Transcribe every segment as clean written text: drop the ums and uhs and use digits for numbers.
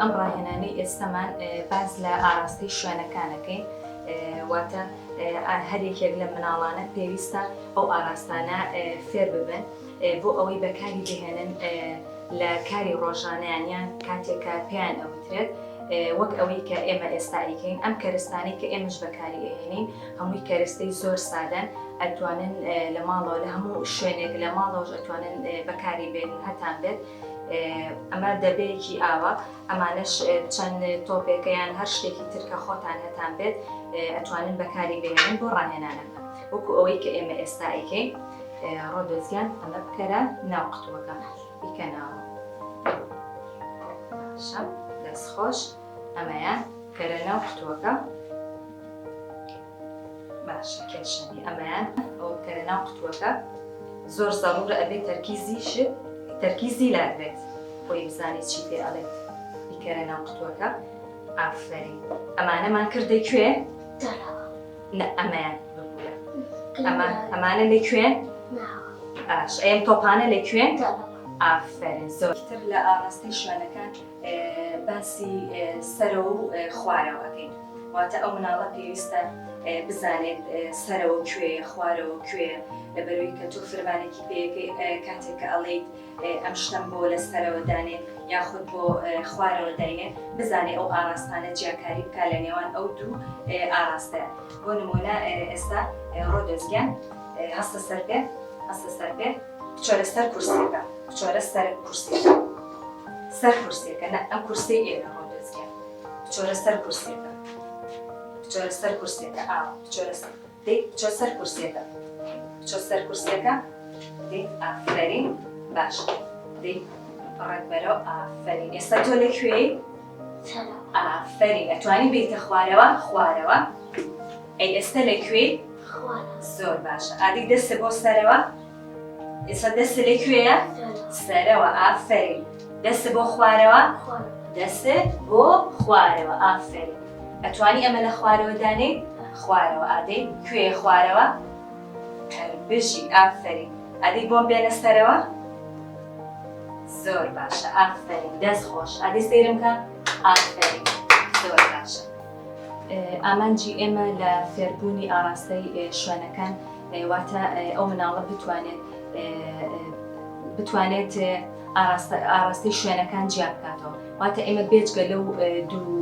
ئەم ڕاهێنانەی ئێستەمان باس لە ئاراستەی شوێنەکان ئەکەین واتە هەر یەکێک لە مناڵانە پێویستە ئەو ئاراستانە فێر ببن بۆ ئەوەی بەکاری بهێنن لە کاری ڕۆژانەیان یان کاتێک کە پێیان ئەوترێت وەک ئەوەی کە ئێمە ئێستا ئەیکەین ئەم کەرستانەی کە ئێمەش بەکاری ئەهێنین هەمووی کەرستەی زۆر سادەن ئەتوانن لە ماڵەوە لە هەموو شوێنێک لە ماڵەوەش ئەتوانن بەکاری بێنن هەتان بێت ئەمە دەبەیەکی ئاوە ئەمانەش چەند تۆپێکە یان هەر شتێکی تر کە خۆتان هەتان بێت ئەتوانن بەکاری بێنن بۆ ڕاهێنانەکە وەکو ئەوەی کە ئێمە ئێستا ئەیکەین ڕۆدۆزیان ئەمە بکەرە ناو قوتووەکە بیکە ناوە باشە دەست خۆش ئەمەیان کەرە ناو قوتووەکە باشە کێشە نیە ئەمەیان ئەوە بکەرە ناو قوتووەکە زۆر زەڕورە ئەبێ تەرکیزی شت تەرکیزی لات بێت خۆی بزانێت چی پێ ئەڵێت بیکەرە ناو قوتووەکە ئافەرین ئەمانەمان کردە کوێ نە ئەمەیان ببورە ئەمە ئەمانە لە کوێ باش ئەم تۆپانە لە کوێ ئافەرین زۆر تر لە ئاراستەی شوێنەکان باسی سەرەوە و خوارەوە ئەکەین واتە ئەو مناڵە پێویستە بزانێت سەرەوە کوێیە خوارەوە کوێیە لەبەرەوەی کە تۆ فرمانێکی پێیەکەی کاتێک کە ئەڵێیت ئەم شتەم بۆ لە سەرەوە دانێ یاخود بۆ خوارەوە داینێ بزانێ ئەو ئاراستانە جیاکاری بکا لە نێوان ئەو دوو ئاراستەیە بۆ نمونە ئێستا ڕۆدۆس گیان هەستە سەر پێ هەستە سەر پێ بچۆرە سەر کورسیەکە بچۆرە سەر کورسیەکە سەر کورسیەکە نە ئەم کورسی ئێرە ڕۆدۆس گیان بچۆرە سەر کورسیەکە بچۆرە سەر کورسیەکە ئاوا بچۆرە سەر دەی بچۆ سەر کورسیەکە بچۆ سەر کورسیەکە دەی ئافەرین باش دەی ڕێک بەرەو ئافەرین ئێستا تۆ لە کوێی ئافەرین ئەتوانی بیتە خوارەوە خوارەوە ئەی ئێستا لە کوێی زۆر باشە ئادی دەستە بۆ سەرەوە ئێستا دەستە لە کوێیە سەرەوە ئافەرین دەستە بۆ خوارەوە دەستە بۆ خوارەوە ئافەرین ئەتوانی ئەمە لە خوارەوە دانێی خوارەوە ئادەی کوێیە خوارەوە هەر بژی ئافەرین ئەدی بۆم بێنە سەرەوە زۆر باشە ئافەرین دەست خۆش ئەدی سەیرم کە ئافەرین زۆر باشە ئامانجی ئێمە لە فێربوونی ئاراستەی شوێنەکان واتە ئەو مناڵە بتوانێت بتوانێت ئاراستەی شوێنەکان جیا بکاتەوە واتە ئێمە بێجگە لەو دوو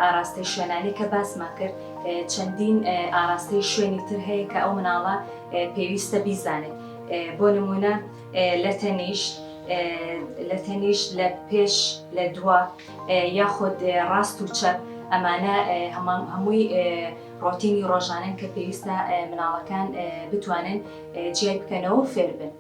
ئاراستەی شوێنانەی کە باسمان کرد چەندین ئاراستەی شوێنی تر هەیە کە ئەو مناڵە پێویستە بیزانێت بۆ نمونە لە تەنیشت لە تەنیشت لە پێش لە دوا یاخود ڕاست و چەپ ئەمانە هەمووی ڕۆتینی ڕۆژانەن کە پێویستە مناڵەکان بتوانن جیای بکەنەوە و فێربن.